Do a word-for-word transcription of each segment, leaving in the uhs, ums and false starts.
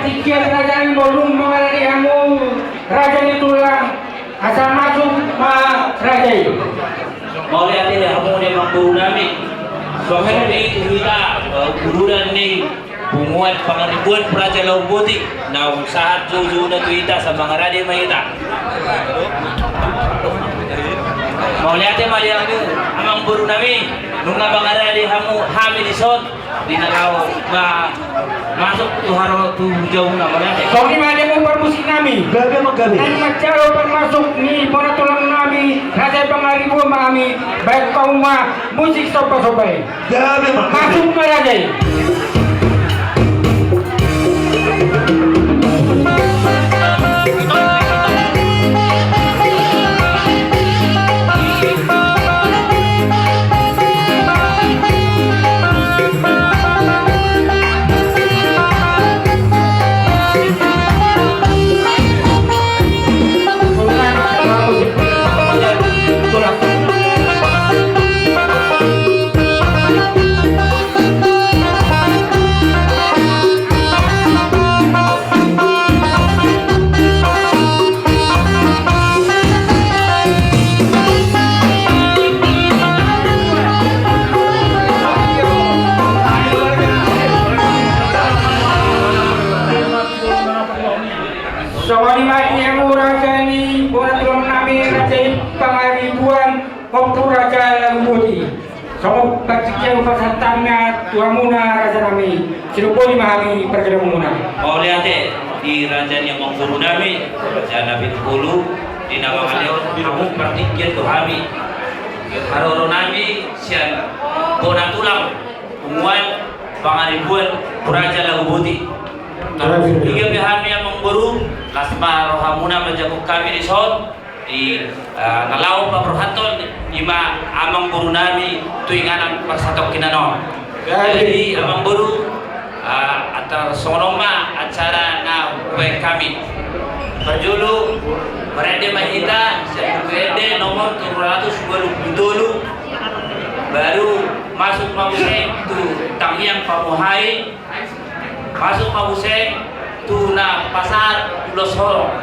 Tingki raja ni boru mangarade hamu raja ni tulang, asa masuk ma raja i. Mauliate di hamu di amangboru nami. Songon i tu hita, eh, uduran ni punguan Pangaribuan Praja Laut Boti, naung sahat joujou na tu hita, asa mangarade ma hita. Mauliate ma di hamu amangboru nami, nunga mangarade hamu hami dison. Di na laho ma-, masuk tu haro tu jabu na mauliate. Songon i ma di hamu parmusik nami. Gabe ma gabe. Nami manjalo parmasuk ni bona tulang nami, raja Pangaribuan ma hami, baen hamu ma musik somba-somba i. Gabe ma gabe. Masuk ma raja i. Songon i ma di hamu raja ni bona tulang nami, raja i Pangaribuan, Ompu Raja Laut Boti. Songon partingkian pasahatanna tu hamuna raja nami, sidok boti ma hami parjolo hamuna. Mauliate di raja ni amangboru nami, raja na pitupulu, di na mangaleon hamu partingkian tu hami. Haroro nami sian bona tulang punguan Pangaribuan Praja Laut Boti. Tarlumobi pe hami amangboru, las ma rohamuna manjangkon hami dison. Di, eh, na laho paborhathon i ma amangboru nami tu inganan parsatongkinan on. Jadi amangboru, eh, antar songon on ma acara na hubaen hami. Parjolo, marende ma hita sian Buku Ende nomor tolu ratus ualu pulu tolu, baru masuk ma muse tu Tangiang Pamuhai, masuk ma muse tu na pasahat ulos holong.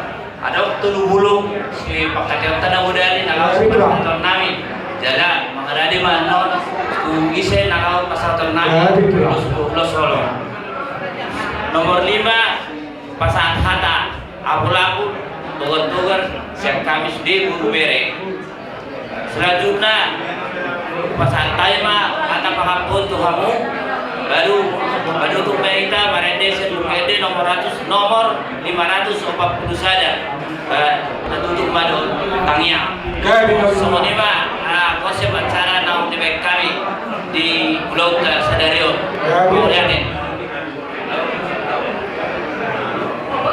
Adong tolu bulung sipangkataion ta na godang i na laos pasahaton nami. Jala mangarade ma annon tu ise na laos pasahaton nami. Ulos, ulos holong. Nomor lima, pasahat hata apul-apul, togar-togar sian hami sude boru bere. Selanjutna, pasahat hami ma hata pangampuon tu hamu. Baru manutup ma hita marende sian Buku Ende nomor ratus, nomor lima ratus opat pulu sada. Eh, natutup ma dohot tangiang. Songon i ma, ah, konsep acara naung dibaen hami di ulaonta sadari on. Mauliate.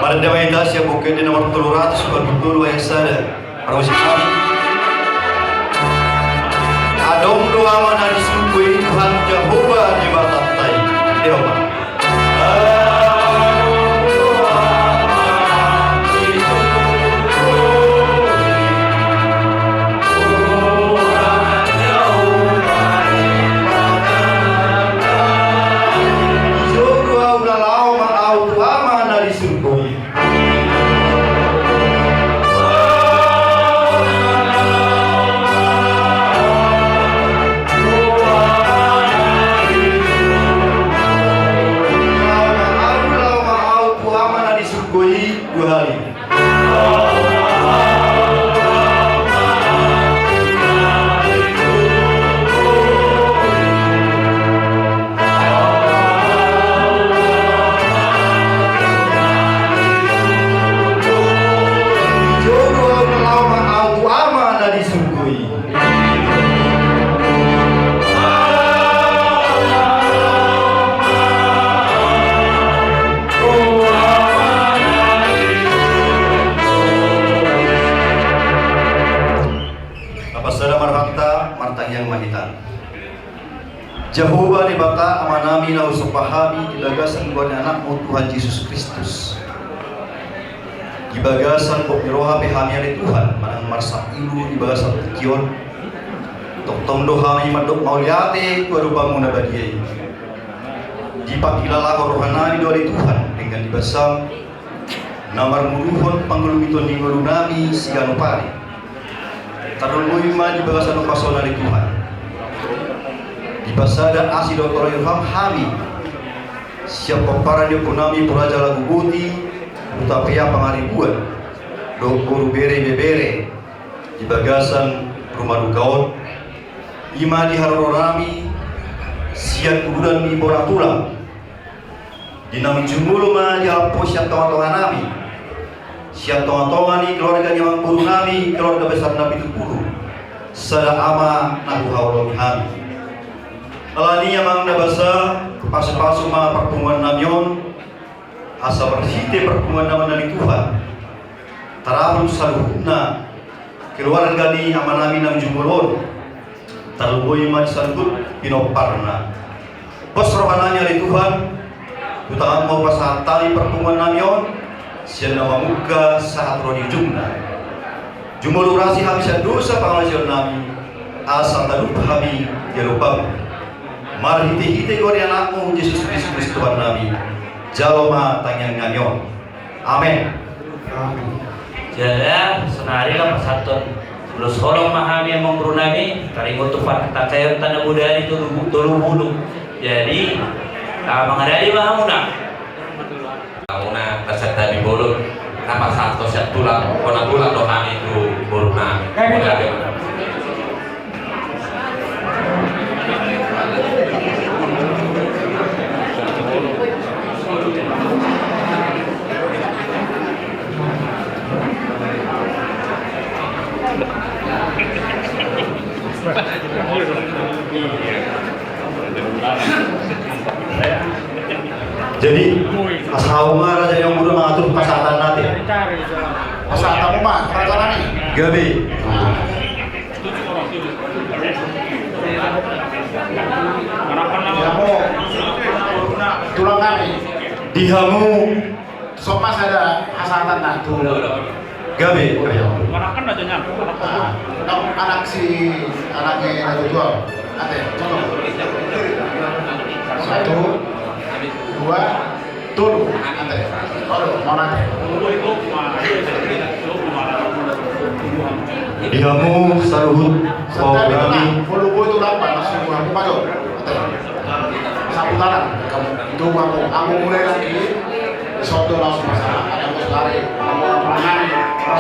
Marende ma hita sian Buku Ende nomor tolu ratus opat pulu tolu ayat sada. Parmusik nami. Adong do Ama na di surgo i, Tuhan Jahowa Debatanta i. Jahowa. Dijou do au na laho ma au tu Ama na di surgo i. Dua hali. Dijou do au na laho ma au tu Ama na di surgo i. Tapasada ma rohanta, martangiang ma hita. Jahowa Debata Amanami na husomba hami di bagasan goar ni Anakmu Tuhan Jesus Kristus. Di bagasan gok ni roha pe hami ale Tuhan, manang marsanggilu di bagasan tingki on. Tongtong do hami mandok mauliate tu adopanMu na badia i. Dipangkilalahon rohanami do ale Tuhan, denggan Basam na marmuruhon panggolumiton ni ngolunami siganup ari. Tarlumobi ma di bagasan umpasana ni Tuhan. Dipasada asi dohot roha ni roham hami sian pomparan ni ompunami Puraja Laguboti, Hutapea Pangaribuan, dohot boru, bere, ibebere, di bagasan rumah duka on. I ma di haroronami sian uduran ni bona tulang. Di naung jumolo ma dihaposi sian tongatonganami, sian tongatonga ni keluarga ni amangborunami, keluarga besar Napitupulu, sada ama na huhaholongi hami. Alani i, Amang na basa, pasupasu ma parpunguannami on, asa marhite parpunguan na mandani Tuhan, tarabun saluhutna keluarga ni amanami naung jumolo on, tarlumobi ma di saluhut pinomparna. Pos rohanami ale Tuhan, tu tanganmu pasahat hami parpunguannami on, sian na mamungka sahat ro di ujungna. Jumolo urasi hami sian dosa pangalaosionnami, asa talup hami di adopanmu. Marhitehite goar ni Anakmu Jesus Kristus Tuhannami, jalo ma tangiangnami on. Amen. Amen. Jadi, saonari na pasahathon ulos holong ma hami, amangborunami, taringot tu parhataionta na bodari tolu, tolu bulung. Jadi, ah, mangaradali ma hamuna. Hamuna na santabi bolon, na pasahathon sian tulang, bona tulang do hami tu borunami. Bodari ma. Jadi, asa hamu ma raja ni amangboru mangatur pasahatanna, ate. Pasahatanmu ma, raja nami. Gabe. Di hamu, tulang nami. Di hamu. Sopa sada hasahatan na tu. Gabe, gabe. Ah, anak si, anak ni na tutua. Ate, contoh. Satu, dua, tolu. Ate. Tolu, mau ate. Di hamu saluhut, santabi, nami. Bolu bolu tu lampa, langsung hamu maju. Ate. Saputaran. Itu hamu, hamu mulai lagi. Soto langsung masalah, ada bos lari.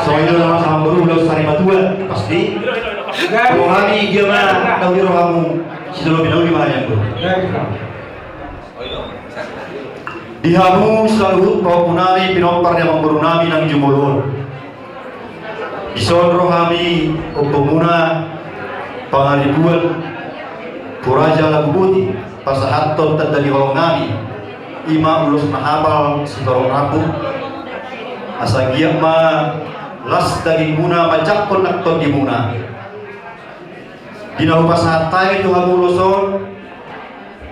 Songon i do na, amangboru, ulos sari matua, pasti. Rohami, dia ma na uli rohamu. Sitolopi na uli ma, amangboru. Di hamu saluhut pahompunami, pinompar ni amangborunami naung jumolo on. Dison rohami, ompumuna Pangaribuan, Puraja Laguboti, pasahathon tanda ni holongnami, i ma ulos na hapal sitorop rambu. Asa anggiat ma las dagingmuna manjangkon nang tondimuna. Di na hupasahat hami tu hamu ulos on,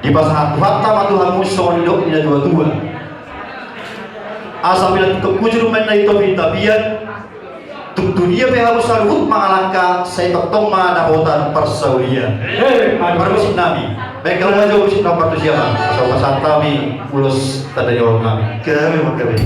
dipasahat Tuhanta ma tu hamu songon nidok ni natuatua. Asa pinantikhon hujur ma inna di topi ni tapian, tung tu dia pe hamu saluhut mangalangka, sai tongtong ma dapotan parsaulian. Amen. Parmusiknami. Baik, kalau mau jawab musik nomor tujuh ya, Bang. Asa hupasahat hami ulos tanda ni holongnami. Gabe, gabe.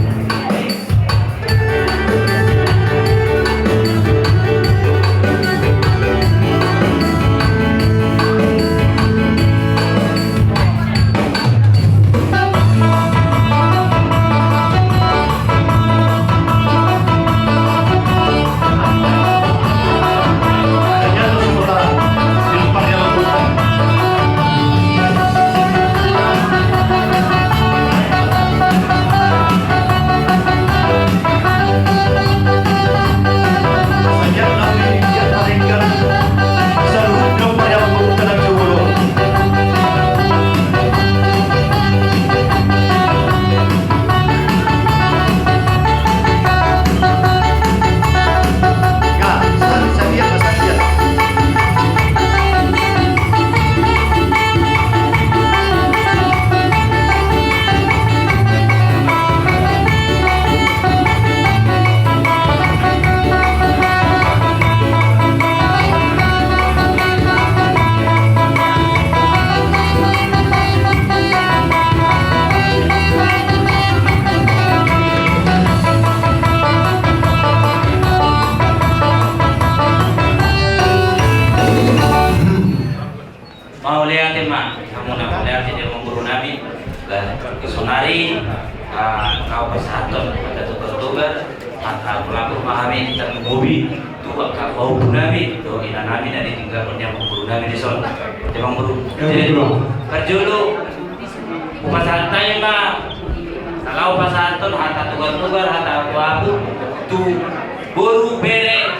Ah, laho pasahathon hata togar-togar, hata lapur ma hami tarlumobi tu angka pahompu nami dohot ina nami na ditinggalhon ni amangboru nami dison. Amangboru. Jadi, parjolo hupasahat hami ma, laho pasahathon hata togar-togar, hata lapur tu boru, bere,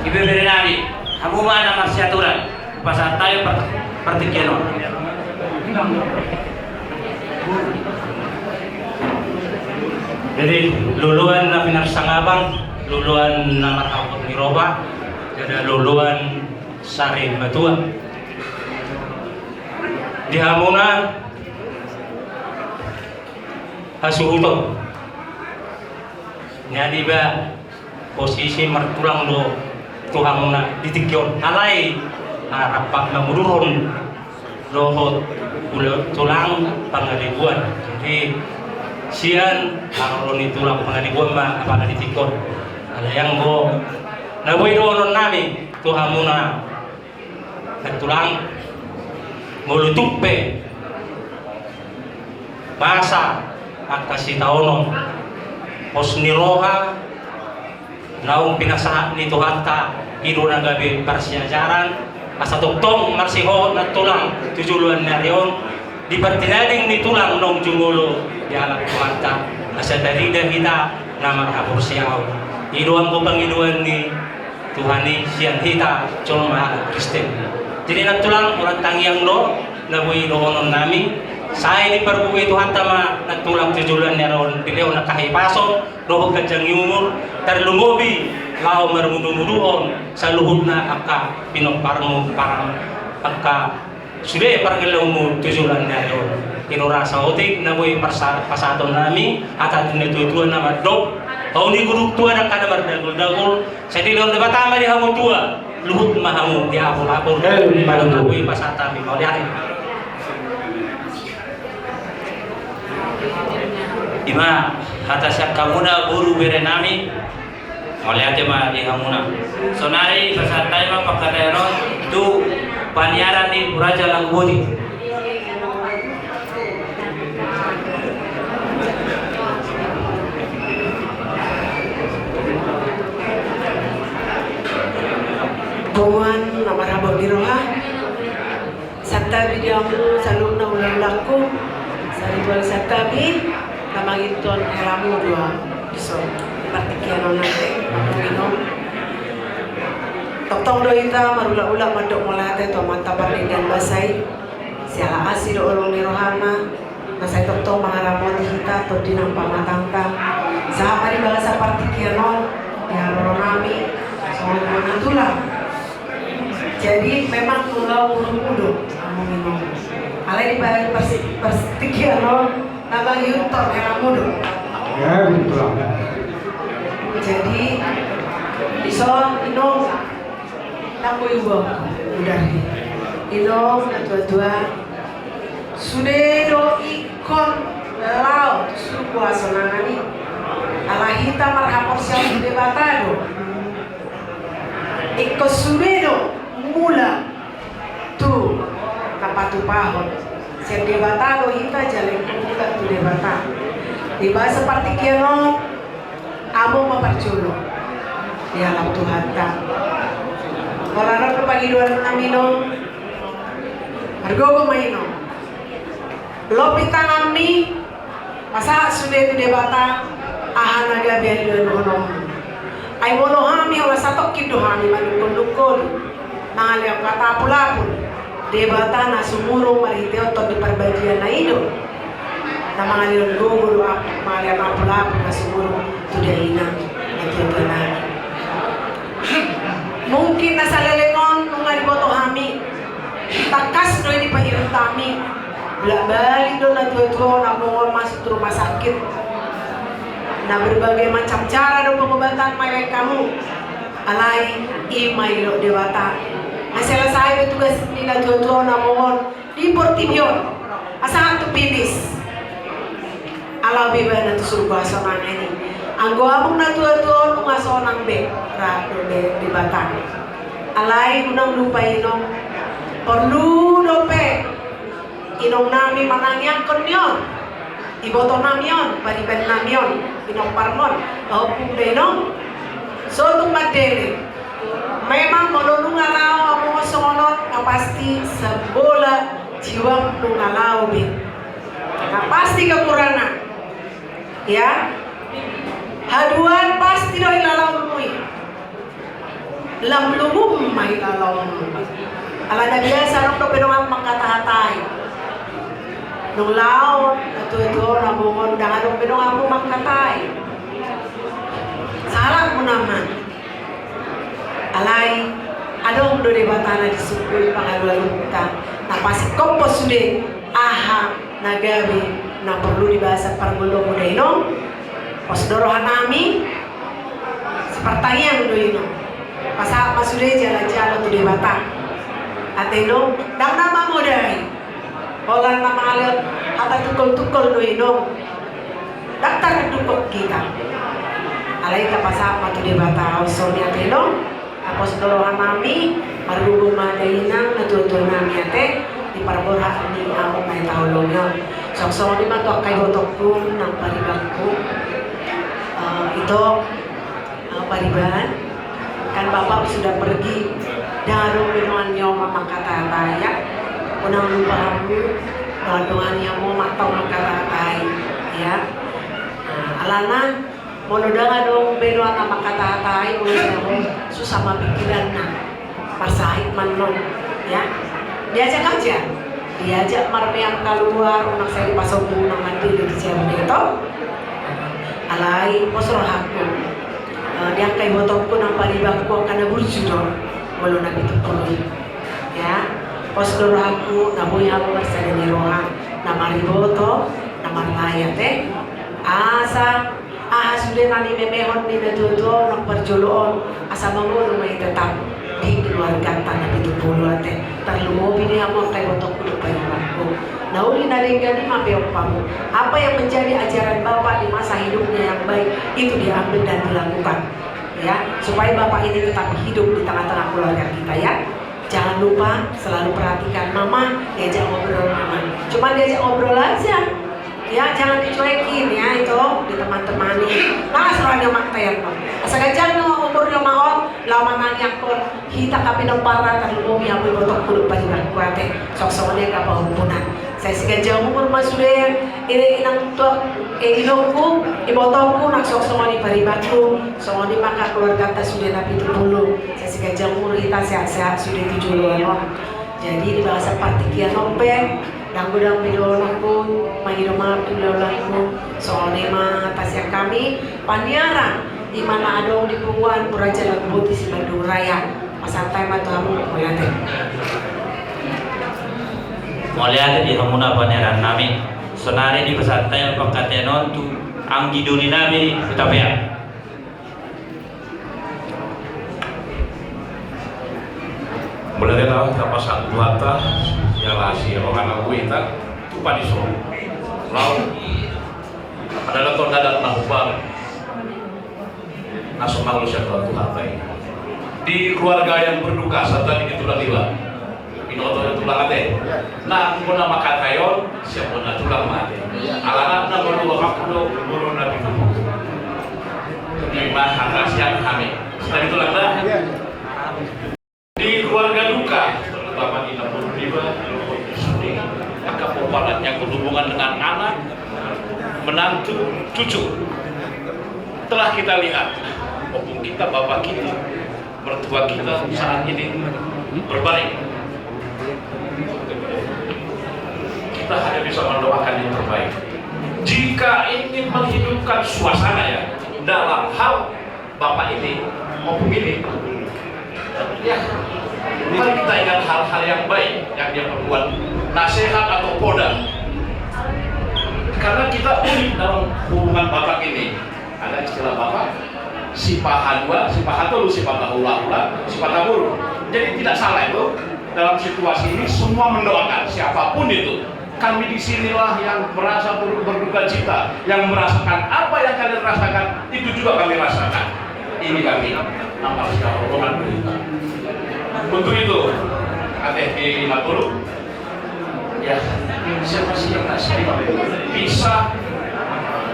ibebere nami. Hamu ma na marsiaturan. Pasahat hami par-, partingkian on. Jadi, loloan na pinarsangabang, loloan na marhabot ni roha, jala loloan sari matua. Di hamuna hasuhuton. Jadi, ba, posisi martulang do tu hamuna di tingki on. Alai, ah, rap mangudurhon dohot ula-, tulang Pangaribuan. Jadi, sian haroro ni tulang Pangaribuan ma apala di tingki on. Alai anggo na boi dohonon nami tu hamuna, nantulang, molo tung pe masa angka sitaonon, pos ni roha, naung pinasahat ni Tuhanta, i do na gabe parsiajaran, asa tongtong marsihohot nantulang tu joloan ni ari on, di partinading ni tulang naung jumolo dialap Tuhanta, asa tarida hita na marhaporseaon. I do anggo pangidoan ni Tuhan i sian hita jolma halak Kristen. Jadi nantulang, unang tangiang do na boi dohonon nami, sai dipargogoi Tuhanta ma nantulang tu joloan ni ari on dilehon angka hahipason dohot ganjang ni umur, tarlumobi laho marmudu-muduhon saluhutna angka pinomparmu, parang angka sude pargellengonmu tu joloan ni ari on. I do ra saotik na boi parsa-, pasahaton nami, hata ni natua-tua na mandok: Hau ni godang tua, dangka na mardagol-dagol, sai dilehon Debata ma di hamu tua, luhut ma hamu di apul-apul. Eh, di mana? Na boi pasahat hami, mauliate. I ma hata sian hamuna boru, bere nami. Mauliate ma di hamuna. Sonari pasahat hami ma panghataion on tu paniaran ni Raja Lagu Boti. Punguan na marhabot ni roha. Santabi di hamu saluhutna hula-hulangku, saribu ari santabi, na mangihuthon helamu do ahu dison, partingkian on ate, amang inong. Tongtong do hita marulak-ulak mandok mauliate tu Amanta Pardenggan Basa i, siala asi dohot holong ni rohana, na sai tongtong mangaramoti hita, tondi nang pamatangta, sahat ma di bagasan partingkian on, di haroro nami, songon i ma nantulang. Jadi memang nunga umurmu do, amang inong. Alai di ba-, pers-, partingkian on, na mangihuthon helamu do. Ya, betul. Jadi, dison, inong, nang boi uang, udah. Inong, natua-tua, sude do ingkon laho tu surgo hasonangan i. Ala hita marhaporseaon tu Debata do. Ingkon sude do mula tu na patupahon. Sian Debata do hita jala ingkon mula tu Debata. Di bagasan partingkian on, among ma parjolo dialap Tuhanta. Molo adong do pangidoannami, inong, margogo ma, inong. Lopi tanganmi, pasahat sude tu Debata aha na gabe hanidoanonmu. Ai molo hami, holan satongkin do hami manungkun-nungkun, mangalehon hata apul-apul. Debata na sumurung marhitehon Tondi Parbadia na i do na mangalehon gogo do, mangalehon apul-apul na sumurung tu dainang, na tu dainang. Mungkin na saleleng on nunga diboto hami, tangkas do i dipaihut hami. Bolak-balik do natua-tua on, among on, masuk tu rumah sakit. Na berbagai macam cara do pengobatan mailehon hamu. Alai i ma didok Debata. Ai selesai do tugas ni natua-tua on, among on, di portibi on, asa sahat tu finish. Ala be ibana tu surgo hasonangan i. Anggo among natua-tua on nunga sonang be, ra dope Debata. Alai unang lupa, inong, porlu dope inongnami manangiangkon ni on. Iboto nami on, pariban nami on, pinomparmon, pahompu da inong. So tung mandele. Memang molo nunga laho hamu songon on, na pasti sambola jiwam nunga laho be. Na pasti kekurangan. Ya. Haduan pasti do ilalaonmu i. Lam lungum ma ilalaonmu. Ala na biasa adong dope dongan mangkatahatai. Dung laho natuatua on, abong on, ndang adong be donganmu mangkatai. Salah mu nama. Alai adong do Debata na disungkun pangalualunta, na pasingkophon sude aha na gabe na porlu di bagasan parngoluonmu da inong. Pos do rohanami. Sipartangiang do inong. Pasahat ma sude jalanjalo tu Debata. Ate inong, ndang na mamodai. Holan na mangalehon hata tungkoltungkol do inong. Ndang tardukok hita. Alai tapasahat ma tu Debata, songon i ate inong. Pos do rohanami, margogo ma da inang, natuatuanami ate, di parborhat ni ahu na hita holongi on. Songon i ma tu angka ibotongku nang paribanku. Eh, ito, eh, pariban, kan bapak sudah pergi. Ndang adong be dongan ni omak mangkatahatai, ya. Unang lupa hamu dongan-dongan ni omak tong mangkatahatai, ya. Nah, alana molo ndang adong be dongan na mangkatahatai, molo ndang adong, susah ma pikiranna. Marsahit ma annon, ya. Diajak aja. Diajak marmeam kaluar, unang sai dipasombu, unang mandele di jabu, ya toh. Alai pos rohangku. Eh, di angka ibotongku nang paribanku angka na burju do. Molo na pitu pulu i. Ya. Pos do rohangku, na boi hamu marsada ni roha. Na mariboto, na marlayat, eh. Asa aha sude na nimemehon ni natuatua on nang parjolo on, asa mangolu ma i tetap di keluarganta na pitu pulu ate. Tarlumobi di hamu angka ibotongku dohot paribanku. Na uli na denggan i ma peop hamu. Apa yang menjadi ajaran Bapak di masa hidupnya yang baik, itu diambil dan dilakukan. Ya, supaya Bapak ini tetap hidup di tengah-tengah keluarga kita, ya. Jangan lupa selalu perhatikan mama, diajak ngobrol mama. Cuma diajak ngobrol aja. Ya, jangan dicuekin ya, itu di teman-teman i. Las roha ni omakta i, ya. Asa ganjang do umur ni omak on, laho manangiangkon hita angka pinomparna, tarlumobi hamu ibotongku dohot paribanku ate. Songon i angka pahompuan. Sai siganjang umur ma sude, inang tuak, eh, inongku, ibotongku, nang songon i paribanku, songon i ma angka keluarganta sude na pitu pulu. Sai siganjang umur hita, sehat-sehat sude tu joloan on. Jadi di bagasan partingkian on pe, ndang godang be dohononku, mangido maaf tu hulahulangku, songon i ma hata sian hami, paniaran, i ma na adong di punguan Puranja Laguboti Simandung Raya. Pasahat hami ma tu hamu, mauliate. Mauliate di hamuna paniaran nami. Saonari dipasahat hami panghataion on tu anggi doli nami Hutapea. Mauliate ma tapasahat tu Tuhanta, jala asi rohana tu hita, tu padi so. Laho, adalah tong dadak na hubal. Na so mangolu sian Tuhanta i. Di keluarga yang berduka, sahat tadi di tulang iba. Binoto ni tulang ate. Nang bona mangkatai on, sian bona tulang ma ate. Alana na molo bapak do, molo na pitu. Ima hata sian hami. Sahat tadi tulang da. Di keluarga duka, terutama di nomor lima, di nomor tujuh ini, angka pomparan yang berhubungan dengan anak, menantu, cucu. Telah kita lihat, ompung kita, bapak kita, mertua kita saat ini berbaring. Kita hanya bisa mendoakan yang terbaik. Jika ingin menghidupkan suasana ya, dalam hal Bapak ini, Ompung ini, ya, mari kita ingat hal-hal yang baik yang dia perbuat. Nasihat atau poda. Karena kita unik dalam hubungan Bapak ini. Ada istilah Bapak, sipaha dua, sipaha tolu, sipaha hulahula, sipaha boru. Jadi tidak salah itu. Dalam situasi ini semua mendoakan siapapun itu. Kami di sinilah yang merasa turut berduka cita, yang merasakan apa yang kalian rasakan, itu juga kami rasakan. Ini kami, nama siapa, rombongan berita. Untuk itu, ate di Naturu, Ya, siapa sih yang tak suka bisa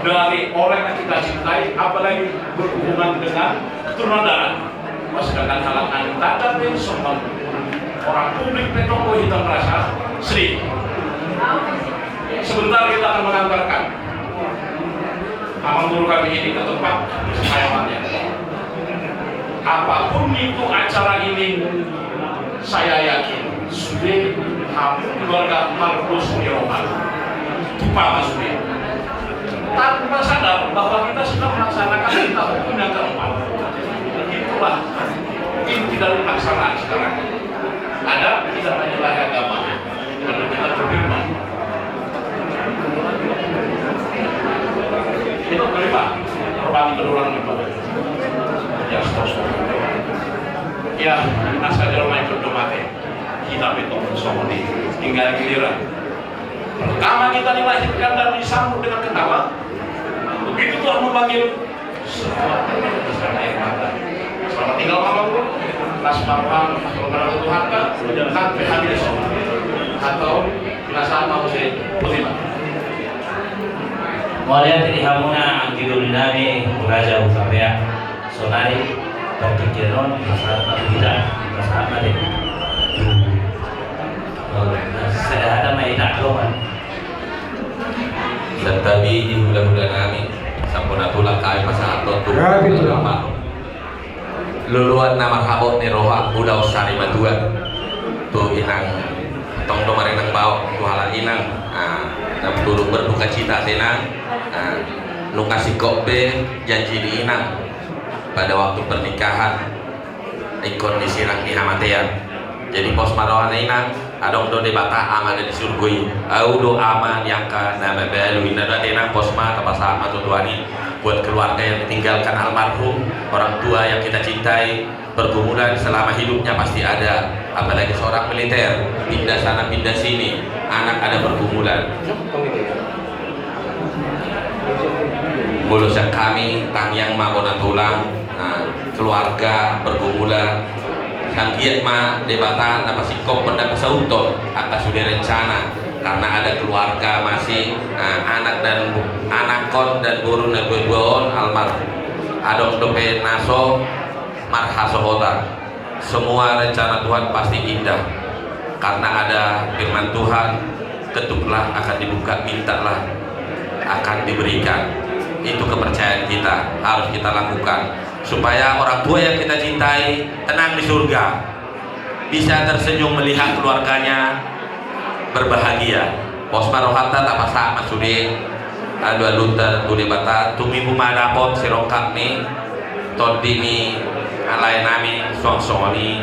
dari orang yang kita cintai, apalagi berhubungan dengan keturunan darah? Wah, sedangkan halak nani tanda pe sombong. Orang publik pe tong, kita merasa sedih. Sebentar kita akan mengantarkan amang guru kami ini ke tempat persemayamannya. Apapun itu acara ini, saya yakin sude hamu keluarga mardosu ni roha. Tupa ma sude. Tanpa sadar bahwa kita sedang melaksanakan kita hukum yang keempat. Itulah inti dari pelaksanaan sekarang. Ada tidak hanya lahir agama, karena kita berfirman. Itu kelima, perbanding berulang itu. Ya, stop, stop. Ya, nasa jero mai berdoa mati. Kita betul, songon i. Tinggal giliran. Pertama kita dilahirkan dan disambut dengan ketawa. Begitu Tuhan memanggil, selamat tinggal, Mama Guru. Las maruham, kalau merasa Tuhan kan, kan pihak dia semua. Atau perasaan mau saya, putih, Pak. Mauliate di hamuna anggi doli nami, Raja Hutapea. Sonari partingkian on, pasahat ma tu hita, pasahat ma di. Sada hata ma hita, Roman. Santabi di hula-hula nami, sampuna tulang hami pasahathon tu. Ya, betul. Luluan na marhabot ni roha, ulaon sari matua. Tu inang, tong do marinang bao, tu halak inang. Ah, na turut berduka cita, inang. Ah, nunga singkop be janji ni inang pada waktu pernikahan. Ingkon disirang ni hamatean. Jadi pos ma roha ni inang, adong do Debata Ama na di surgo i. Au do ama ni angka na mabalu, inna do ate inang, pos ma, tapasahat ma tu Tuhan i buat keluarga yang ditinggalkan almarhum, orang tua yang kita cintai, pergumulan selama hidupnya pasti ada, apalagi seorang militer, pindah sana pindah sini, anak ada pergumulan. Molo sian hami, tangiang ma bona tulang, nah, keluarga, pergumulan. Sai anggiat ma Debata na pasingkophon, na pasauthon angka sude rencana, karena ada keluarga masih, nah, anak dan bu-, anakkon dan boru na dua-dua on almarhum. Adong dope na so marhasohotan. Semua rencana Tuhan pasti indah, karena ada firman Tuhan, "Ketuklah, akan dibuka, mintalah, akan diberikan." Itu kepercayaan kita, harus kita lakukan supaya orang tua yang kita cintai tenang di surga, bisa tersenyum melihat keluarganya berbahagia. Pos ma rohanta, tapasahat ma sude alualunta tu Debata, tumibu ma dapot sirongkap ni tondi ni lae nami, songon i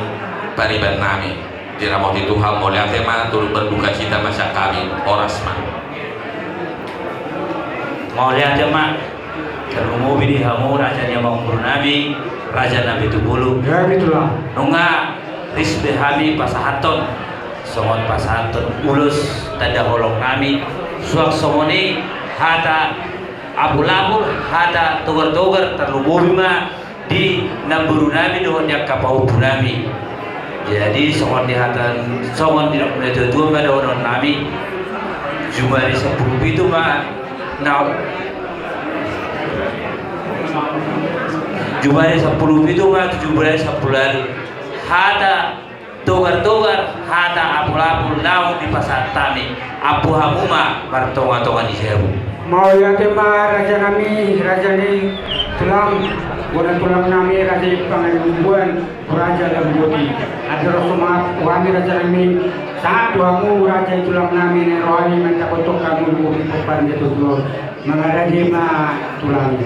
pariban nami. Diramoti Tuhan, mauliate ma, turut berduka cita ma sian hami, horas ma. Mauliate ma. Tarlumobi di hamu raja ni amangboru nami, Raja Napitupulu. Ya, betul lah. Nunga ris be hami pasahathon, songon pasahathon ulos tanda holong nami, suang songon i hata apul-apul, hata togar-togar, tarlumobi ma di namboru nami dohot di angka pahompu nami. Jadi songon di hata, songon di natua-tua ma dohonon nami, jumadi sampulu pitu ma, na, jumadi sampulu pitu ma, jumadi sampulu ualu. Hata togar-togar, hata apul-apul naung dipasahat hami, ampu hamu ma martonga-tonga ni jabu. Mauliate ma raja nami, raja ni tulang, bona tulang nami, raja i Pangalimbuan, raja Lamboti. Ate ro sumangap tu hami raja nami, sahat tu hamu raja i tulang nami, na roha ni mandapothon hamu di bumi pomparan ni tutu. Mangarade ma tulang.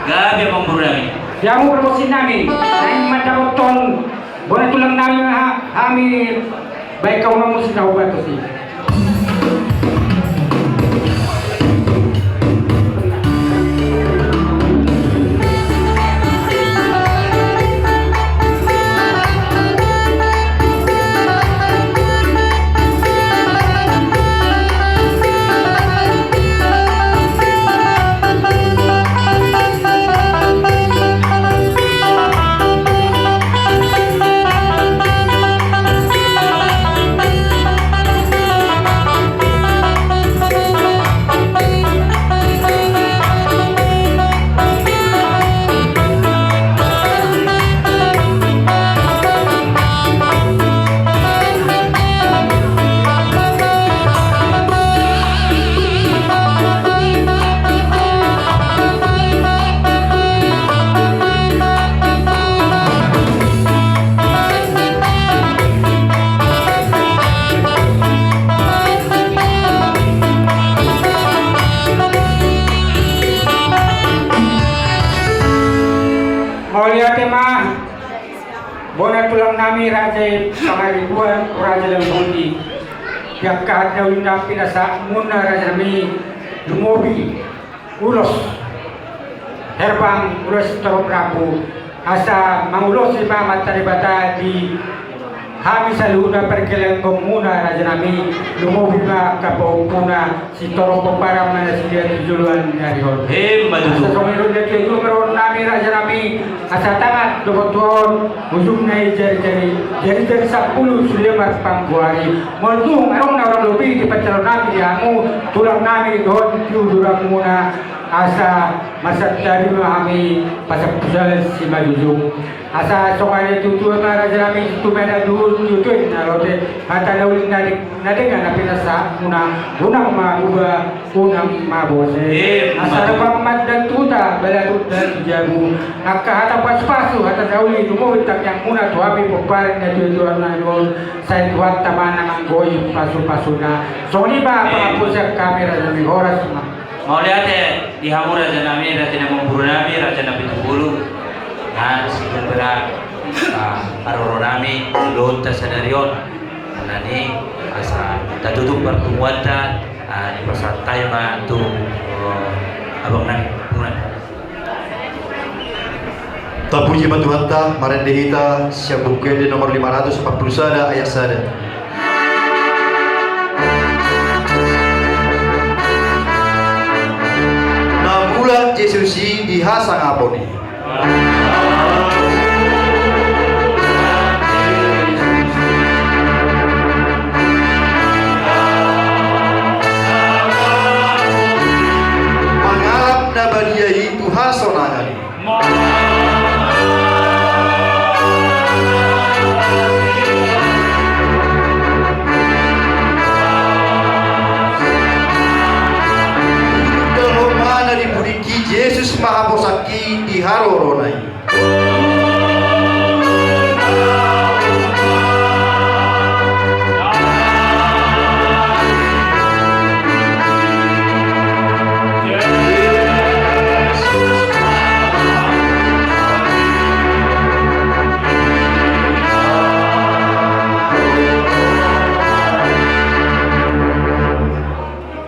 Gabe amangboru nami. Di hamu pargonsi nami, naeng mandapothon bona tulang nami, ha-, hami, baen hamu ma musik na hubaen tusi. Bona tulang nami Raja Pangaribuan, Raja Dalam Putih. Di angka hata na uli na pinasahatmuna raja nami, lumobi ulos herbang, ulos torop rambu, asa mangulosi ma Amanta Debata di hami saluhutna pargellengonmuna raja nami, lumobi ma angka pahompuna, sitorop pomparan ma nasida tu joloan ni ari on. Emma tutu. Asa songon i do na tutu ma dohonon nami raja nami, asa tangan dohot tu on, ujungna i jari-jari, jari-jari sampulu sude marpanggoari. Molo tung adong na hurang lobi di pansalon nami di hamu tulang nami dohot di uduranmuna, asa marsantabi ma hami pasampusan simanjujung. Asa songon i tutu ma raja nami, tutu ma na duhut, tutu na lote, hata na uli na di na denggan na pinasahatmuna, unang ma buba, unang ma bose. Emma tutu. Asa rupang mandan tu huta, balatut dan tu jabu. Angka hata pasu-pasu, hata na uli, lumobi tangiangmuna tu hami pomparan ni natua-tua nami on, sai Tuhanta ma na manggohi pasu-pasuna. Songon i ma pangampusan hami raja nami, horas ma. Mauliate di hamu raja nami, raja ni amangboru nami, raja Napitupulu. Nga sipupena, ah, haroro nami, lohonta sadari on. Nani, asa tatutup parpunguanta, ah, dipasahat hami ma tu, oh, abang nami, punguan. Tapuji ma Tuhanta, marende hita sian Buku Ende nomor lima ratus empat puluh sada ayat sada. Na mulak Jesus i di hasangapon i. Mangalap na badia i tu hasonangan i. Didok ma na di pudingki, Jesus ma haposanki di harorona i.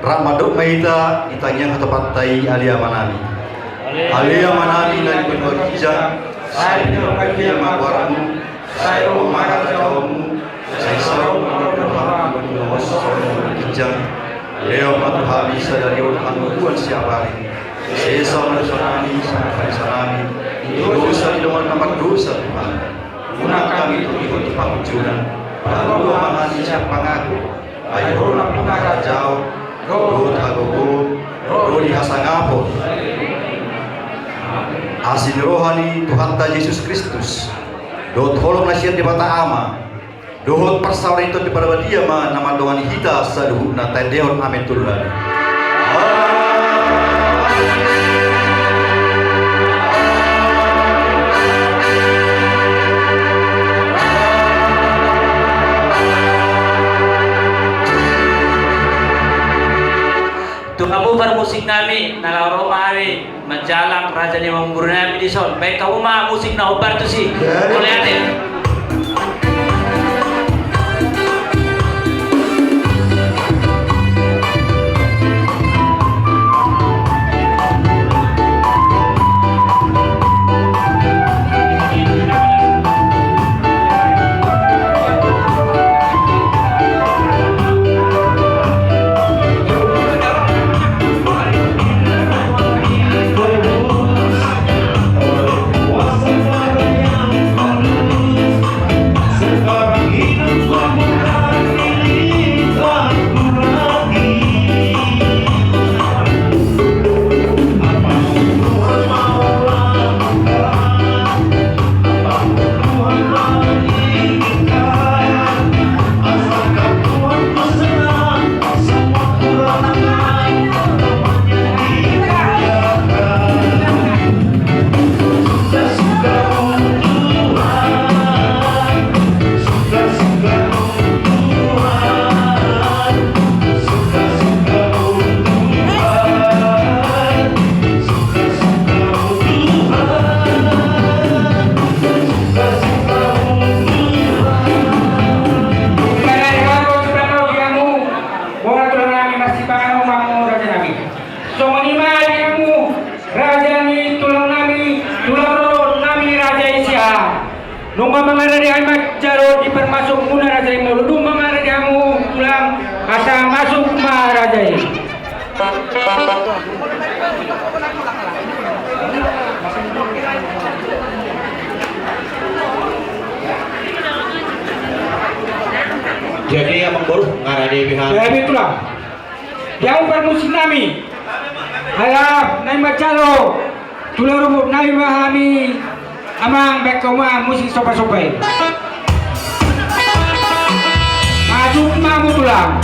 Rap mandok ma hita di tangiang hatopanta i, ale Ama nami. Ale Ama nami na di banua ginjang, sai pinarbadia ma goarmu, sai ro ma harajaonmu, sai saut ma lomo ni rohamu di banua on songon na di banua ginjang. Lehon ma tu hami sadari on hangoluan siapari. Sesa ma dosa nami, songon na sesa nami di dosa ni dongan na mardosa tu hami. Unang hami togihon tu pangunjunan, palua ma hami sian pangago. Ai Ho do nampuna harajaon, dohot hagogoon, dohot hasangapon. Asi ni roha ni Tuhanta Jesus Kristus, dohot holong na sian Debata Ama, dohot parsaoran ni Tondi Parbadia ma na mandongani hita saluhutna. Taendehon amen tolu hali. Tu hamu parmusik nami, na laho ro ma hami manjalang raja ni amangboru nami dison. Baen hamu ma musik na hombar tusi. Mauliate. Songon i ma di hamu raja ni tulang nami, tulang rorobot nami, raja i Siahaan. Nunga mangarade hami manjalo di parmasuk muna, raja i, molo dung mangarade hamu tulang, asa masuk ma, raja i. Jadi amangboru, ngarade be hami. Jadi tulang. Di hamu parmusik nami. Ala naeng manjalo tulang rorobot nami ma hami, amang, baen hamu ma musik somba-somba i. Masuk ma hamu tulang.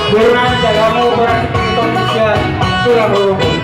Kurang jagamu, kurang sipiton sian tulang rorobot.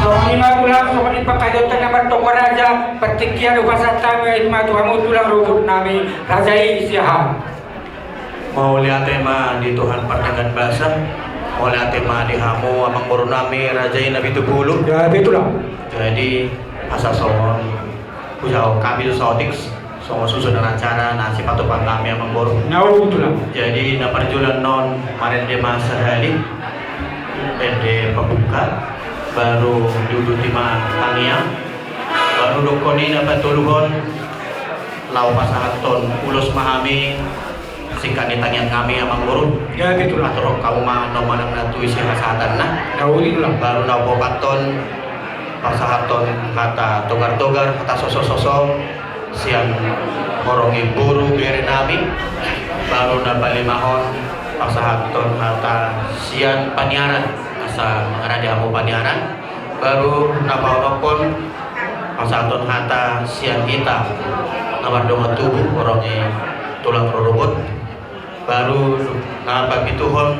Songon i ma tulang, songon i pangkataion na martonggo raja, partingkian hupasahat hami ma tu hamu tulang rorobot nami, raja i Siahaan. Mauliate ma di Tuhan pardenggan basa, mauliate ma di hamu amangboru nami, raja i Napitupulu. Jadi asa songon hujalo hami tu saotik songon susunan acara na sipatupaon nami, amangboru. Jadi na parjolo on marende ma sahali ende pambuka, baru diuduti ma tangiang, baru dokkon i na patoluhon laho pasahathon ulos ma hami. Singkat ni tangiang nami, amangboru. Atur hamu ma annon manang na tu ise pasahatanna. Baru na paopathon pasahathon hata togar-togar, hata soso-soso sian horong ni boru bere nami. Baru na palimahon pasahathon hata sian paniaran, asa mangarade hamu paniaran. Baru na paonomhon pasahathon hata sian hita na mardongan tubu, horong ni tulang rorobot. Baru na papituhon,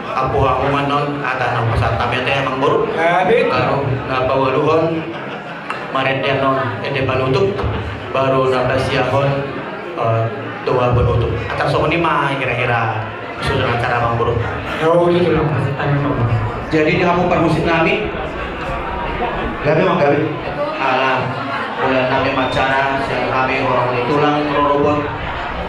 ampu hamu ma annon hata na pasahat hami ate, amangboru. Baru na paualuhon marende annon ende panutup. Baru na pasiahon doa panutup. Atar songon i ma hira-hira susunan acara, amangboru. Jadi di hamu parmusik nami, gabe ma gabe. Ala mauliate ma acara sian hami horong ni tulang rorobot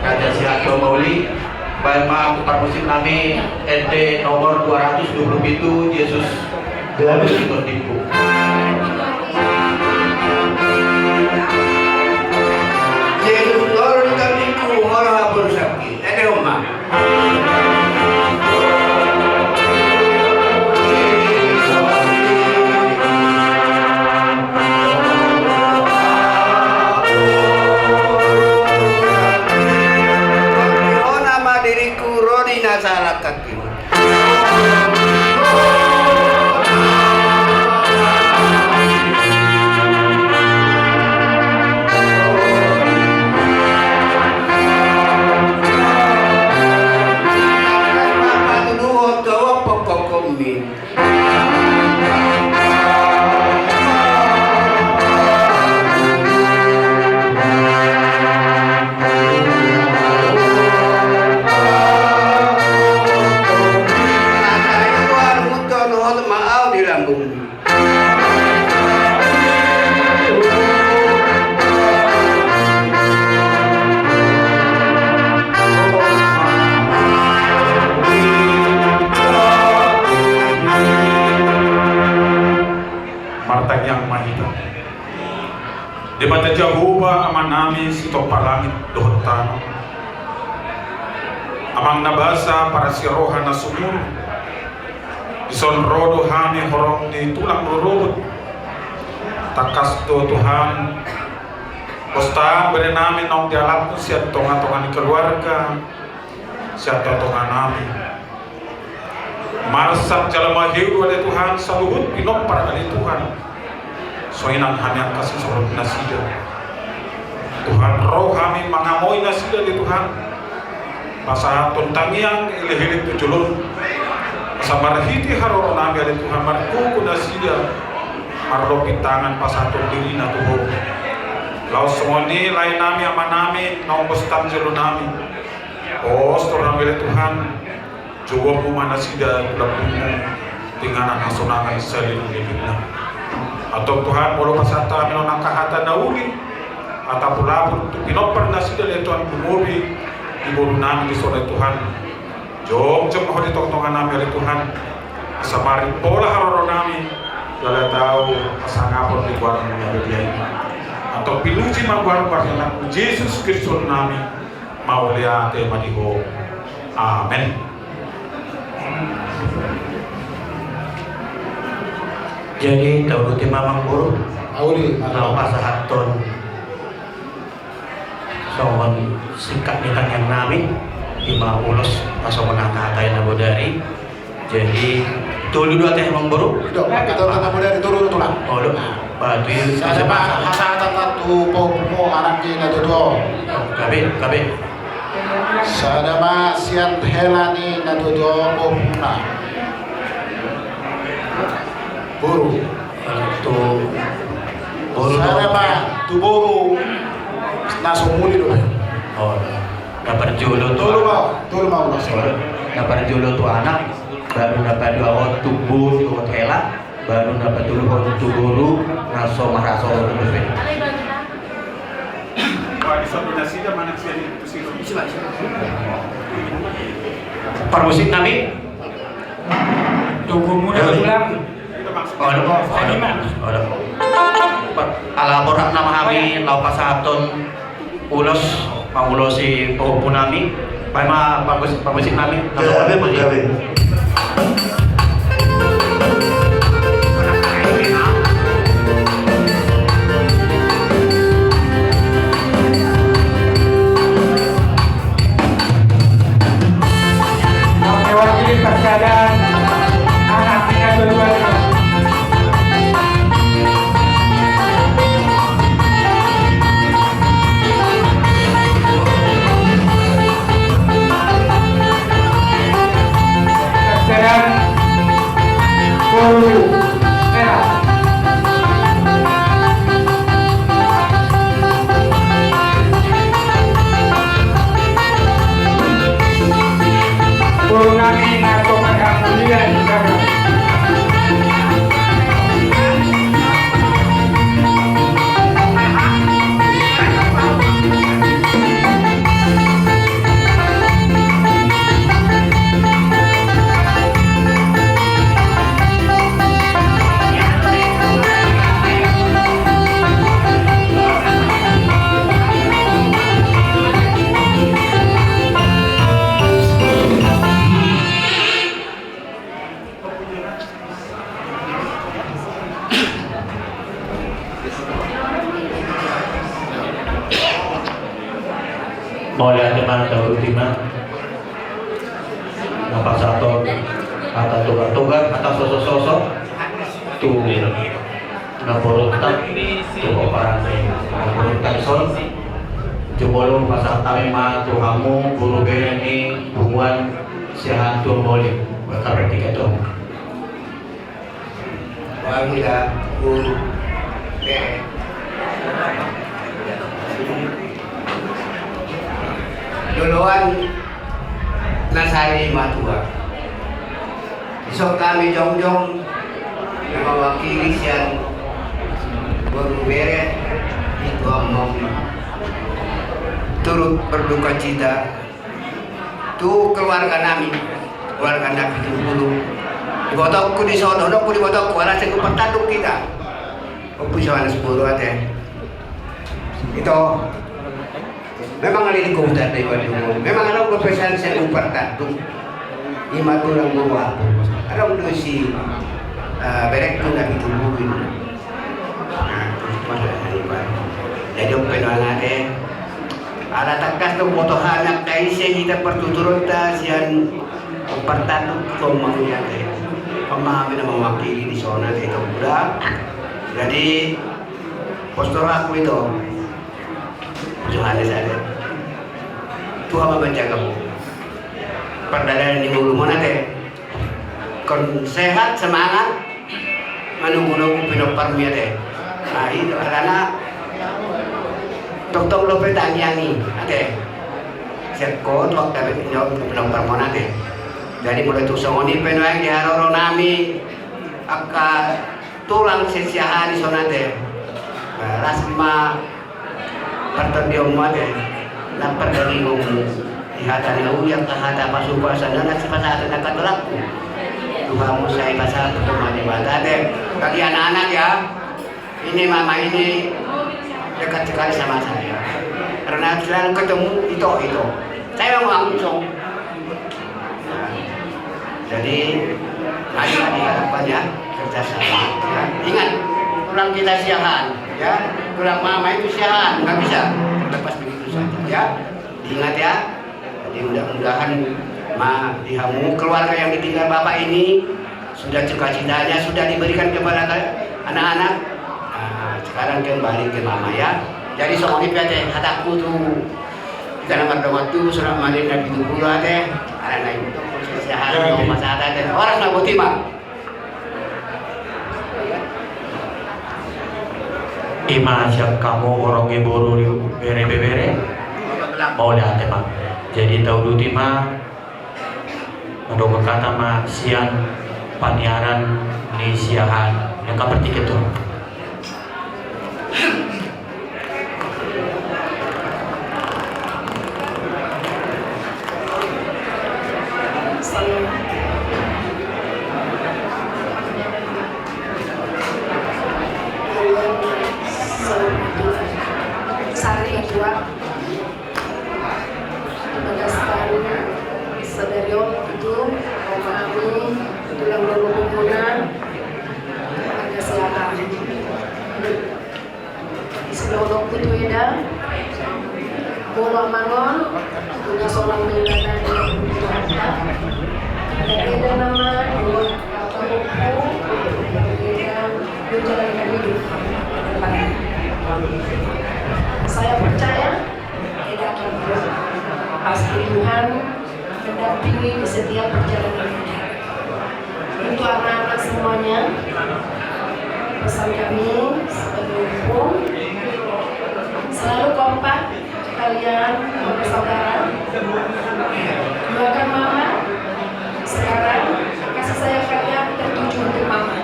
Raja Siahaan Mauli. Baen ma hamu parmusik nami ende nomor dua ratus dua puluh pitu, Jesus Galus di Tondimbu. Jesus Galus di Tondimbu, molo hape rusakki. Ende homa. Hona ma diriku, ro di na salangkangki. Martangiang ma hita. Debata Jahowa, Amanami sitompa langit dohot tano, Amang na basa, parasi roha na sumurung, dison ro do hami horong ni tulang rorobot. Tangkas do Tuhan, pos Tuhan, berenami naung dialap sian tonga-tonga ni keluarga, sian tonga-tonga nami. Marsak jala maheu ale Tuhan saluhut pinompar ale Tuhan. Songon i nang hami angka sisorop nasida. Tuhan, ro hami mangamoi nasida ale Tuhan. Pasahathon tangiang elek-elek tu jolom. Asa marhite haroro nami ale Tuhan margogo nasida. Marlopi tangan pasahathon dirina tu Ho. Laos songon i lae nami ama nami naung pos tu jolo nami. Pos tu hami ale Tuhan. Jolo ma nasida tu lambungmu, tu inganan hasonangan saleleng ni lelengna. Antong Tuhan, molo pasahat hami on angka hata na uli, hata pulapul tu pinompar nasida ale Tuhan, gumobi di boru nami dison ale Tuhan. Jongjong ma Ho di tongatonga nami ale Tuhan. Asa marimpola haroro nami, jala tau hasangapon di goarmu na badia i. Antong pinuji ma goarmu marhite Anakmu Jesus Kristus nami. Mauliate ma di Ho. Amen. Jadi tauduti ma amang boru. Tauduti ma. Laho pasahathon songon singkat ni tangiang nami, ima ulos songon hata-hata na bodari. Jadi tolu do ate amang boru. Ido, kita tanda bodari tolu do tulang. Olo. Batu i. Sada ma hata-hata tu pahompu anak ni natuatua. Gabe, gabe. Sada ma sian hela ni natuatua pahompuna. Boru. Tu boru. Sada ma tu boru na so muli do. Oh. Na parjolo tu. Tolu ma, tolu ma ulos. Na parjolo tu anak. Baru na paduahon tu boru dohot hela, baru na patoluhon tu boru na so marhasohotan dope. Parmusik nami. Tunggu muda pulang. Olo, olo. Ala borhat nama hami laho pasahathon ulos, mangulosi pahompu nami. Baen ma parmusik, parmusik nami. Gabe, gabe. Mewakili parsada anak ni natuatua. Sedang boru hela. Boru nami na so marhamulian. Mauliate ma, tauduti ma. Na pasahathon hata togar-togar, hata soso-soso tu namborunta, tu pomparan ni namborunta dison. Jumolo pasahat hami ma tu hamu boru bere ni punguan Siahaan Tuan Boli. Berkat bertiga tu. Wangi da boru bere. Loloan na sari matua. Dison hami jongjong na mewakili sian boru bere di Tuan Boli. Turut berduka cita tu keluarga nami, keluarga na pitu pulu. Ibotongku dison, dohononku di ibotongku, ala sai umpat tanduk hita. Ompu Johannes boru ate. Ito. Memang ale di kota dei badumo. Memang adong do pesan sian umpat tanduk. Ima tulang boru ahu. Adong do si, eh, berekku na pitu pulu. Nah, terus masuk dari baru. Jadi ompu Johannes ate. Ala tangkas do boto hami angka ise hita partuturonta sian Partandu tu Amang i ate. Amang i na mewakili di son ate, ito, uda. Jadi, pos do rohangku, ito. Johannes ate. Tuhan ma manjaga ho. Pardalanan ni ngolum on ate. Ingkon sehat, semangat. Manogunogu pinomparmi ate. Nah, i do alana tongtong dope tangiangi ate. Sian ho tu angka pinomparmuna ate. Jadi molo tung songon i pe nuaeng di haroronami angka tulang siahaan i son ate. Las ma partondionmu ate, nang pardagingonmu. Di hata na uli angka hata pasupasu na, na sipasahat angka tulangku. Tu hamu sai pasahat tu Tuhan Debata ate. Bagi anak-anak ya, ini mama ini dekat sekali sama saya. Karena selalu ketemu, ito, ito. Saya mau langsung. Jadi, mari kita diharapkan ya, kerjasama. Ya. Ingat, tulang kita siahaan, ya. Tulang mama itu siahaan, nggak bisa terlepas begitu saja, ya. Diingat ya. Jadi mudah-mudahan ma, di hamu keluarga yang ditinggal bapak ini sudah cita-citanya sudah diberikan kepada anak-anak. Nah, sekarang kembali ke mama ya. Jadi songon i pe ate hatangku tu hita na mardongan tubu, songon i ma di na pitu pulu ate, alana i untuk proses sehari mau masyarakat ate. Horas ma, boti ma. Ima sian hamu horong ni boru, bere, ibebere. Mauliate ma. Jadi tauduti ma. Adong hata ma sian paniaran ni siahaan, yang kabar tiket tu. Sari Ketua. Di bagas taon sadari on tutu, roha hami, tulang dohot ompunta, marga Siahaan. Sidohononku tu eda, molo amang on, nunga so lam do eda na di Tuhanta. Eda nama, dohot pahompu, eda, menjalankan hidup. Saya percaya, Eda, pasti Tuhan mendampingi di setiap perjalanan hidup. Untuk anak-anak semuanya, pesan kami sebagai ompu, selalu kompak kalian bersaudara. Doakan mama sekarang, kasih sayang kalian tertuju untuk mama.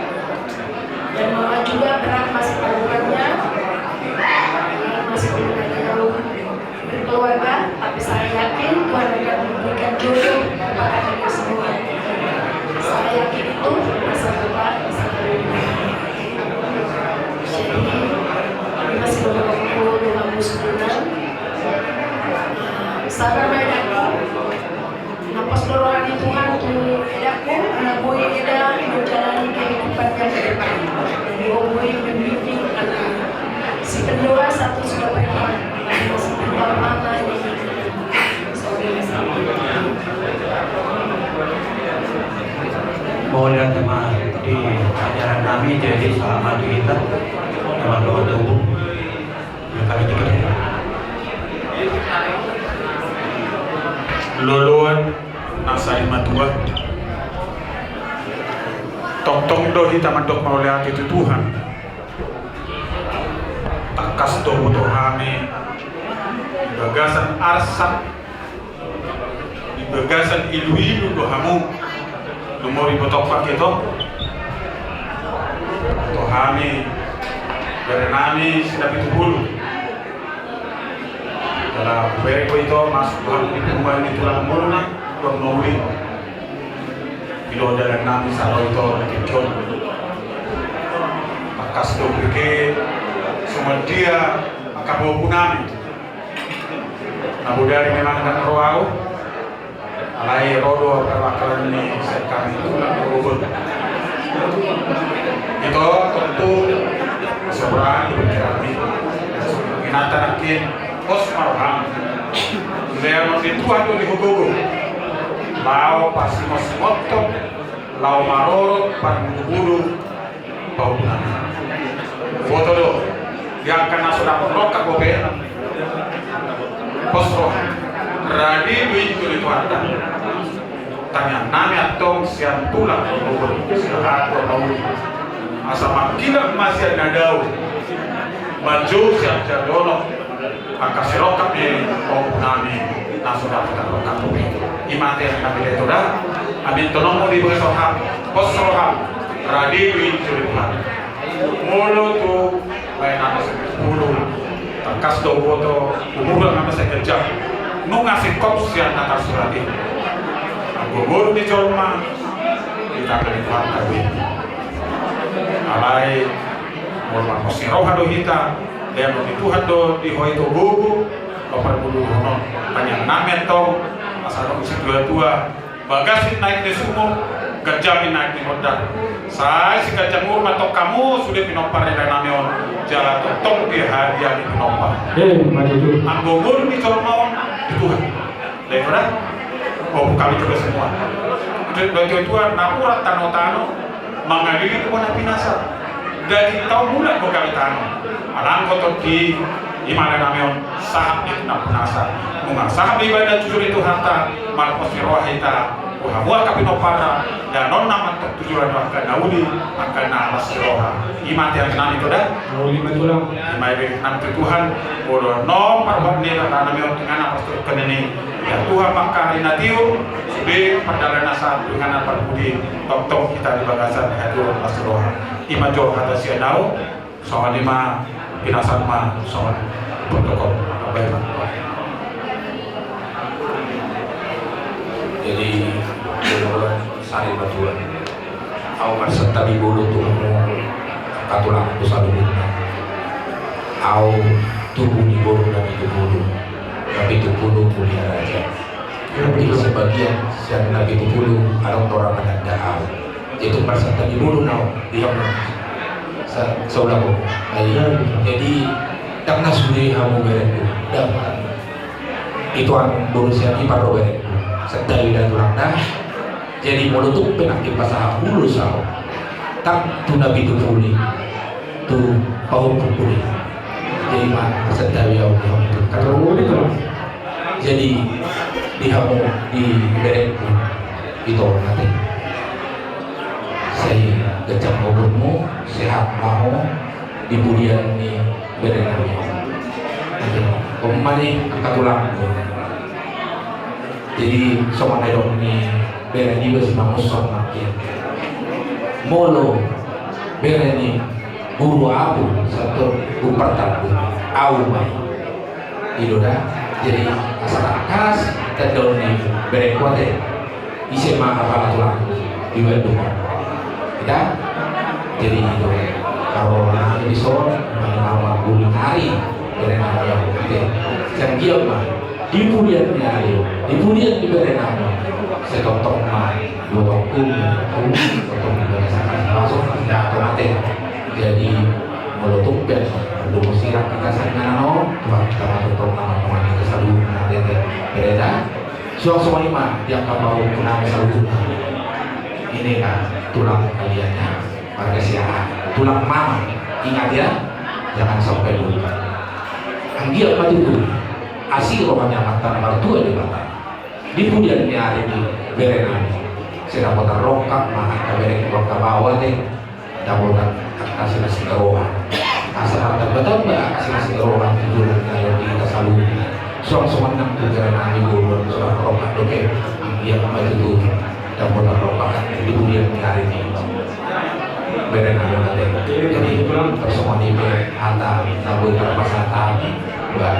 Dan mama juga berat masih tanggungannya, dan masih belum ada yang berkeluarga, tapi saya yakin Tuhan akan memberikan jodoh kepada kalian semua. Saya yakin itu, masa depan bisa berubah. Jadi, ini masih beberapa puluh dengan musliman. Sabar, Mak, ya. Napos do roha ni Tuhan tu edangku, na boi eda menjalani kehidupan yang ke depan. Jadi, oh, boi membimbing anak. Si pendoa satu sudah pergi, tapi masih tinggal mama yang. Mauliate ma di ajaran nami, jadi sahat ma tu hita, teman doa tubuh. Loloan na sarimatua. Tongtong do hita mandok mauliate tu Tuhan. Tangkas do huboto hami di bagasan arsak. Di bagasan iluilu do hamu, nomor i botok pake to. To hami, bere nami Sinapitupulu. Jala bere do ito masuk hamu di rumah ni tulang murna, dok mauli. Ilo dalan nami saro ito na kejon. Pakas do bege, songon dia, maka bobu nami. Na bodari memang ndang ro au, alai ro do perwakilan ni sekami tulang rorobot. Ito tontu seberang di pikiranmi. Inanta nangkin, pos ma roham. Leanon ni Tuhan do di hugogo. Laho pasingot-singothon, laho marorot parbulu-bulu pahompu nami. Boto do, di angka na so dapotan rongkap dope, pos roha, radi do injur ni Tuhanta. Tangiang nami antong sian tulang, sian hatuatua, asa mangkilang ma sian na dao, manjou sian jaloon, angka sirongkap ni pahompu nami na so dapotan rongkap dope. I ma tangiang nami, Tulang. Amin. Tongon molo di bagasan roham, pos roham, radi do injur ni Tuhan. Molo tu baen nami sitio, tangkas do huboto, umur nami sai ganjang, nunga singkop sian na tarsurat i. Anggo ngolu ni jolma, di tangan ni Tuhanta do i. Alai molo marpos ni roha do hita, lehonon ni Tuhan do di ho i tu gogo, laho parbulubuluhon. Tangiang nami antong, asa adong situatua, bagas i naek ni sumur, ganjang i naek ni gondang. Sai siganjang umur ma antong hamu sude pinompar ni dalan nami on, jala tongtong di hadiah ni pinompar. Eh, maju tu. Anggo ngolu ni jolma on di Tuhan. Baik, ora? Oh, kami juga semua. Jadi, bagi Tuhan, napuran tano-tano, mangalilingi bona pinasa. Daging tau mulak do gabe tano. Alai anggo tondi, i ma dalan nami on, sahat di nampuna nasa. Nunga sahat di badan jujur i Tuhanta, marpos ni roha hita, tu hamu angka pinompar, dan on nama tujuan angka na uli, angka na las ni roha. I ma tangiang nami, Tulang. Uli ma, Tulang. I ma ibebere nami tu Tuhan, molo nunga parbuat ni dalan nami on, inganan pasturkan ini. Ya Tuhan, mangkari na tiur, sude pardalanan na sahat, inganan parpudi, tongtong hita di bagasan hatuatua, las ni roha. I ma jo hata sian au, songon i ma pinasahat ma, songon protokol. Baik, Pak. Jadi, sari ma Tuhan. Au marsantabi boru tu hamu, angka tulangku saluhutna. Au tubu ni boru Napitupulu, Napitupulu Mulia Raja. Di sebagian sian Napitupulu adong do ra mananda au. Jadi marsantabi boru na au di hamu. Sa-, saulak au. Ai, jadi, ndang na sude hamu berengku. Ndang. Ituan boru sian ipar do berengku. Santabi da, Tulang, da. Jadi molo tung pe nangkin pasahat ulos au, ndang tu Napitupulu i, tu pahompungku do i. Jadi ma santabi au di hamu tu. Jadi di hamu, di berengku, ito ate. Sai ganjang umurmu, sehat ma ho, di pudian ni bere nami. Oke. On ma i, angka tulangku. Jadi songon na nidok ni bere niba si Mangunsong nangkin, molo bere ni boru ahu sahat tu umpar tanggung, au ma i. I do da. Jadi asa tangkas tandaon ni berengku ate. Ise ma apala tulang di Bandung. Ida. Jadi itu, kalau nami dison, mani mama buli nari, bere nami au. Oke. Sian dia ma, di pudian ni ari, di pudian ni bere nami. Sai tongtong ma, dua tongtong, tongtong di bagasan, langsung tidak otomatis. Jadi molo tung pe, lu musirang kita sangana no, Tuhan kita ma tongtong nama Tuhan kita saluhutna, bere, bere da. Suang songon i ma di angka pahompu nami saluhutna. Ini na tulang kaliannya, marga Siahaan, tulang mama, ingat ya, jangan sampai lupa. Anggiat ma tutu asi roha ni Amanta na martua Debata. Di pudian ni ari ni bere nami, sai dapotan rongkap ma angka bere, rongkap au ate. Dapotan angka silas ni roha. Asa martambatamba angka silas ni roha tu joloan ni ari on di hita saluhutna. Suang songon nang tu bere nami boru, suang rongkap dope. Anggiat ma tutu dapotan rongkap di pudian ni ari ni bere nami ate. Jadi tarsongon i pe hata na boi tarpasahat hami, ba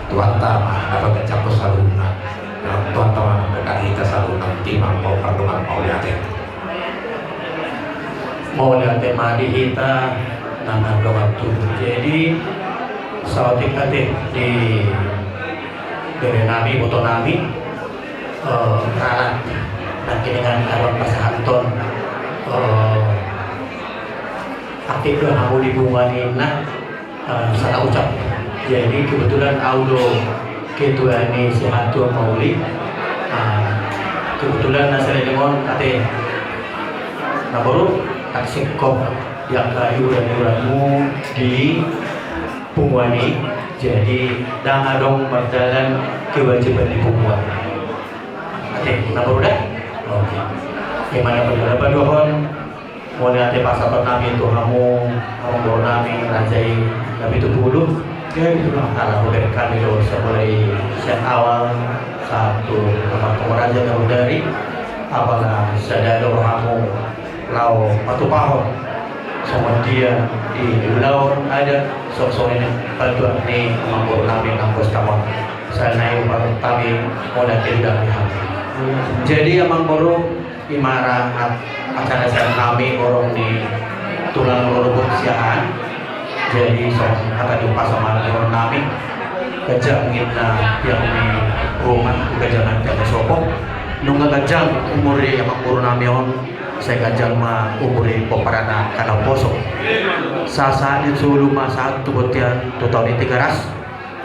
Tuhanta ma na paganjangkon saluhutna. Tuhanta ma na mamberkati hita saluhutna. Botima ma, pardongan ma, mauliate. Mauliate ma di hita na mardongan tubu. Jadi saotik ate di bere nami, iboto nami, eh, ralat nangkiningan na ro pasahathon, eh, aktif do hamu di bungani na, eh, salah ucap. Jadi kebetulan au do ketua ni si hatuatua mauli. Eh, Kebetulan na saleleng on ate, na boru, tarsingkop di angka iuran-iuranmu di punguan i, jadi ndang adong mardalan kewajiban di punguan. Ate, na boru da? Oke. Ima na paduahon, mauliate pasahaton nami tu hamu, amangboru nami, raja i, na pitu pulu. Ala hubereng hami do, mulai sian awal sahat tu amangboru raja na hudari, apala sada do hamu laho patupahon songon dia di ulaon adat, songon i patua ni amangboru nami nang bos tamon. Sala nai umpar kami, mauliate do di hami. Jadi amangboru, ima ra acara sian hami horong ni tulang rorobot Siahaan. Jadi songon hata ni umpasa ma dohonon nami, ganjang ninna tiang ni ruma, ganjang ninna tiang ni sopo. Nunga ganjang umur ni amangboru nami on, sai ganjang ma umur ni pomparanna angka na umposo. Sahat-sahat ni solu ma sahat tu bontean tu taon ni Tigaras.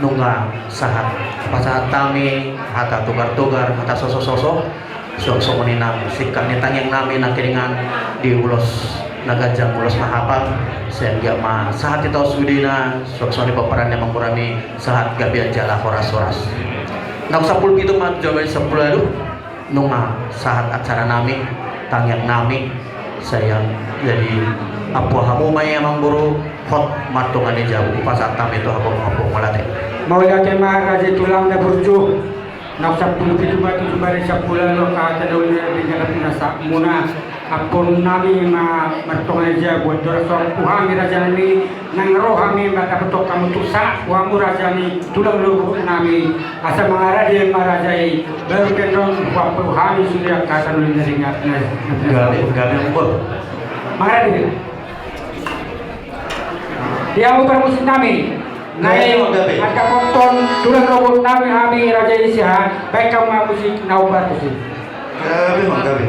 Nunga sahat pasahat hami hata togar-togar, hata soso-soso, suang songon i nang singkat ni tangiang nami nangkiningan di ulos na ganjang, ulos na hapal, sai anggiat ma sahat hita on sudena, suang songon i pomparan ni amangboru nami, sahat gabe jala horas-horas. Naung sampulu pitu ma tu jabu sampulu ualu. Nunga sahat acara nami, tangiang nami, sai jadi ampu hamu ma i amangboru, hot martonga ni jabu, hupasahat hami tu hamu, ampu, mauliate. Mauliate ma raja i tulang na burju. Naung sampulu pitu ma tu jumadi sampulu ualu angka hata na uli na denggan na pinasahatmuna. Ampu nami ma martonga ni jabu, andorang so ampu hami raja nami, nang ro hami mandapothon hamu tu sahat tu hamu raja nami, tulang rorobot nami, asa mangarade ma raja i, baru pe annon huampu hami sude angka hata na uli na denggan na. Gabe, gabe, amangboru. Mangarade. Di hamu parmusik nami. Gabe, gabe. Nai mandapothon tulang rorobot nami hami raja i Siahaan, baen hamu ma musik na umparmusik. Gabe, amang, gabe.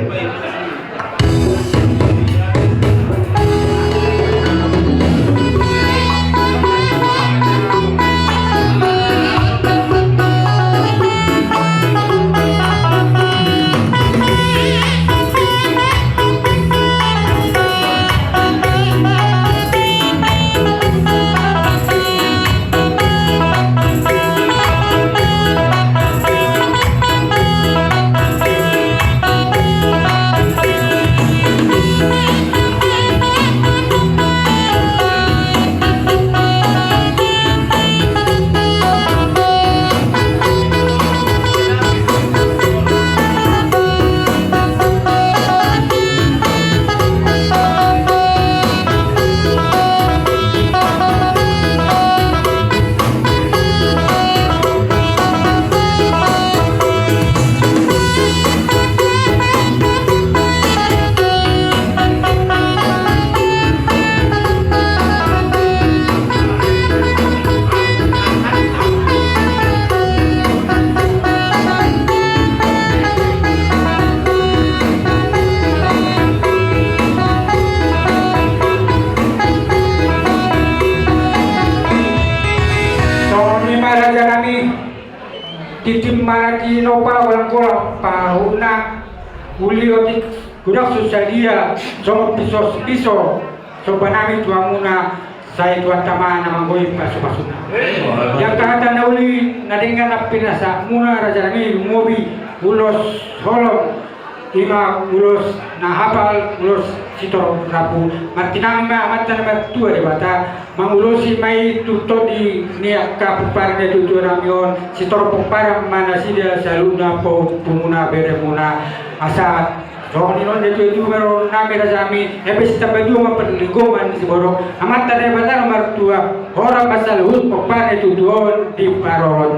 Songon i ma raja nami, tintin ma na tinopa, golang-golang paruhutna, uli otik godang so sadia, songon piso-piso somba nami tu hamuna, sai Tuhanta ma na manggohi pasu-pasuna. Di angka hata na uli na denggan na pinasahatmuna raja nami, lumobi ulos holong, ima ulos na hapal, ulos sitorop rambu. Martinangi ma Amanta na martua Debata, mangulosi ma i tu tondi ni angka pomparan ni tuatua nami on, sitorop pomparan ma nasida saluhutna, pahompu muna, bere muna, asa songon i non dia tu itu mero nami raja nami, ebe sitamba dua ma parlinggoman ni siborok, Amanta Debata na martua, horas ma saluhut pomparan ni tuatua on diparorot.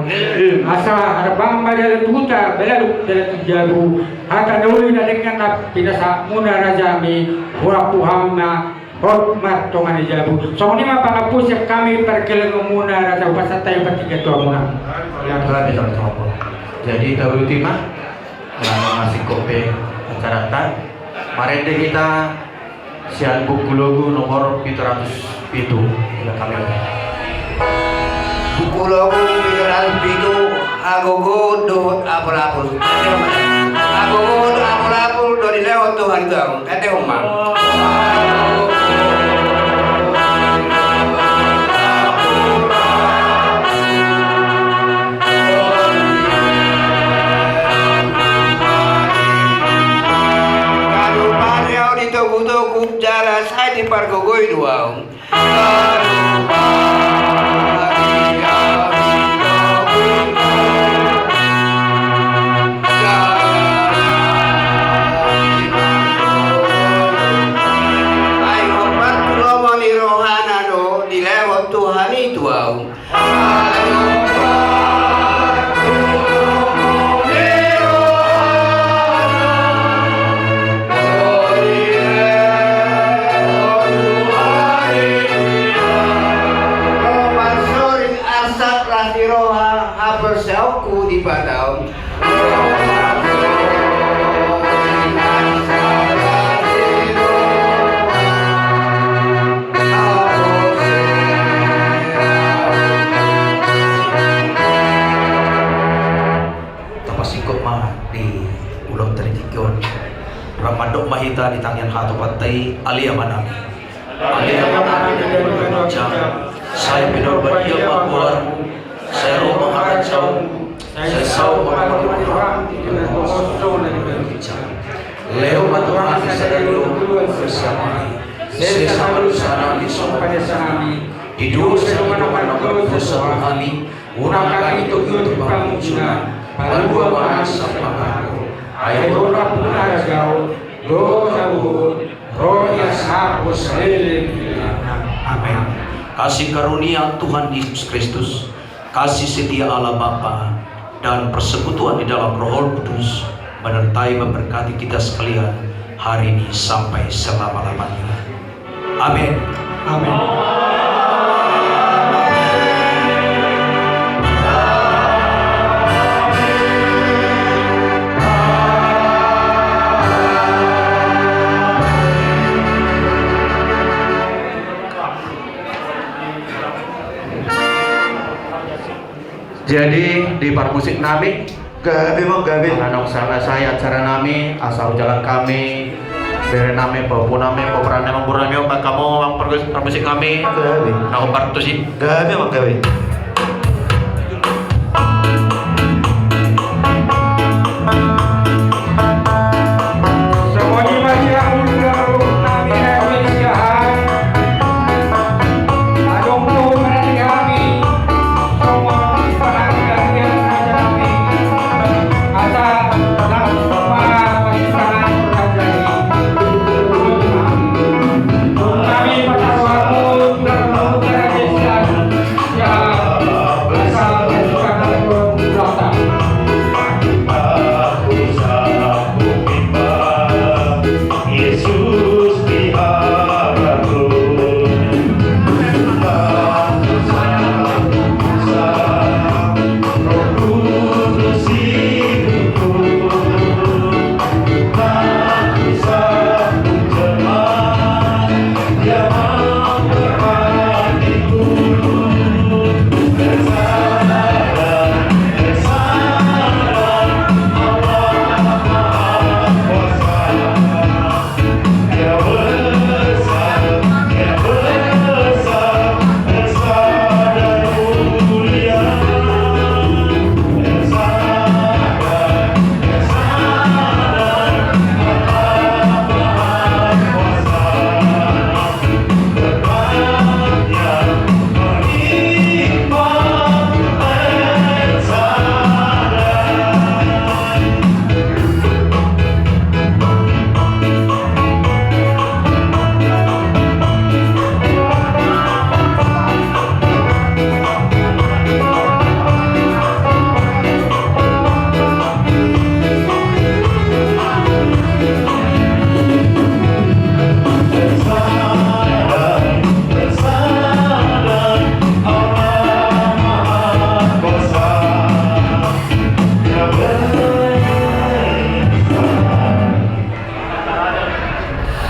Asa harbangan ma dalan tu huta, balalu dalan tu jabu. Hata na uli na denggan na pinasahatmuna raja nami, huampu hami ma, hot martonga ni jabu. Songon i ma pangampu sian hami parkelengonmuna raja, hupasahat hami partingkian tu hamuna. Ya, telah bisa. Jadi taruti ma. Nah, masih kope acaranta. Marende hita sian Buku Logu nomor pitu ratus pitu. Ya, kami. Buku Logu pitu ratus pitu, Hagogoon dohot Apul-apul. Apul-apul do dilehon Tuhan tu ahu, ate homa. Kadupa di ahu di togu-togu jala sai dipargogoi do ahu. Ai hombar tu lomo ni rohana do dilehon Tuhan i tu ahu. Ro marsoring arsak las ni roha, haporseaonku di Debata. Tapasingkop ma di ulaonta di tingki on. Rap mandok ma hita di tangiang hatopanta i, Ale Amanami. Ale Amanami na di banua ginjang, sai pinarbadia ma goarmu, sai ro ma harajaonmu, sai saut ma rohamu di banua ginjang. Lehon ma tu hami sadari on hangoluan sian ari. Sesa ma dosanami songon panesanami di dosa ni dongan na mardosa tu hami. Unang hami togihon tu pangunjunan, palua ma hami sian pangago. Ai Ho do nampuna harajaon, dohot hagogoon, ro ia sahat saleleng ni lelengna. Amen. Kasih karunia Tuhan Yesus Kristus, kasih setia Allah Bapa, dan persekutuan di dalam Roh Kudus menyertai, memberkati kita sekalian hari ini sampai selama-lamanya. Amin. Amin. Jadi, di parmusik nami, gabe, Amang, gabe. Ala naung salasai acara nami, asa hujalang hami, bere nami, pahompu nami, pomparan nami, boru nami, umbahen hamu, Amang, parmus-, parmusik nami. Gabe. Na hombar tusi. Gabe, Amang, gabe. Songon i ma di hamu, nami na hinaholongan. Adong do marani hami songon i panangiangan raja nami. Asa langsung ma pasintangan raja i. Nami pasahat hamu, nami pasahat hamu.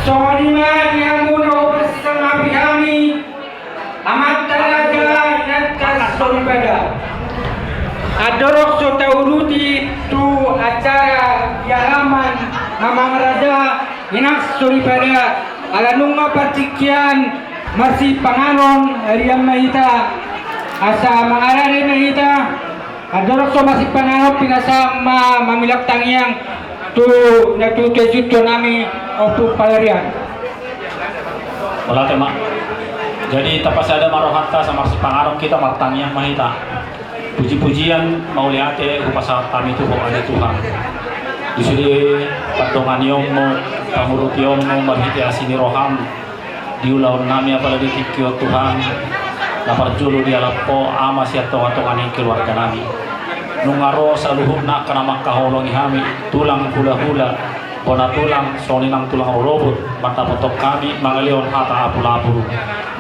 Songon i ma di hamu na hupasintangi hami, amanta raja, inanta soripada. Andorang so tauduti tu acara Di alaman, amang raja, inang soripada, ala nunga partingkian marsipanganon arian ma hita, asa mangarade ma hita. Andorang so marsipanganon, pinasahat ma mamilak tangiang tu na tu, tu hami, Ompu Pangarian. Mauliate ma. Jadi tapasada ma rohanta, asa marsipanganon hita, martangiang ma hita. Puji-pujian mauliate hupasahat hami tu Ho ale Tuhan. Di sude pandonganionmu, pangurutionmu marhite asi ni roham di ulaon nami apala di tingki on Tuhan, na parjolo dialap Ho ama sian tonga-tonga ni keluarga nami. Nunga ro saluhutna angka na mangkaholongi hami, tulang hula-hula, bona tulang, songon i nang tulang rorobot, mandapothon hami mangalehon hata apul-apul.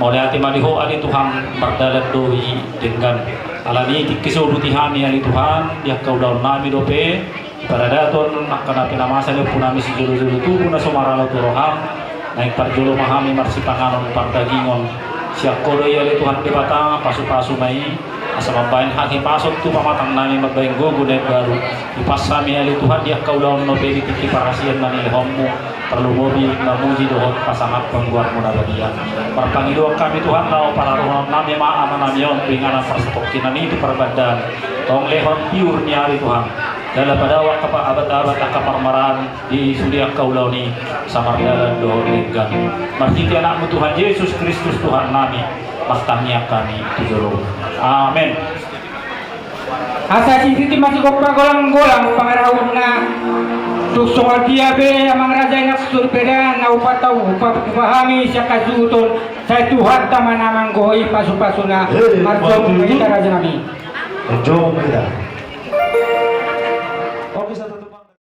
Mauliate ma di Ho ale Tuhan, mardalan do i denggan. Alani i tingki so uduti hami ale Tuhan, di angka ulaon nami dope, paradaton angka na pinamasa ni ompu nami sijolo-jolo tubu na so maralo tu roham, naeng parjolo ma hami marsipanganon pardagingon. Sian Ho do i ale Tuhan Debata, pasu-pasu ma i, asa mambahen hahipason tu pamatang nami, mambahen gogo na imbaru. Hipas hami ale Tuhan di angka ulaon dope di tingki parasian na nilehonmu, tarlumobi mamuji dohot pasangaphon goarmu na badia. Marpangidoan hami Tuhan, laho panaruhon nami ma ama nami on tu inganan parsatongkinan i tu parbandaan. Tong lehon tiur ni ari Tuhan, jala padao angka abat-abat, angka parmaraan di sude angka ulaon i, asa mardalan dohot denggan. Marhite Anakmu Tuhan Jesus Kristus Tuhan nami, martangiang hami tu jolo. Amen. Asa sititi ma sigompa golang-golang pangarahutna. Tung songon dia pe amang raja, inang soripada, na hupa-, hupa-, hupahami sian hasuhuton, sai Tuhanta ma na manggohi pasu-pasuna. Eh, marjumpang ma hita raja nami. Marjumpang ma hita.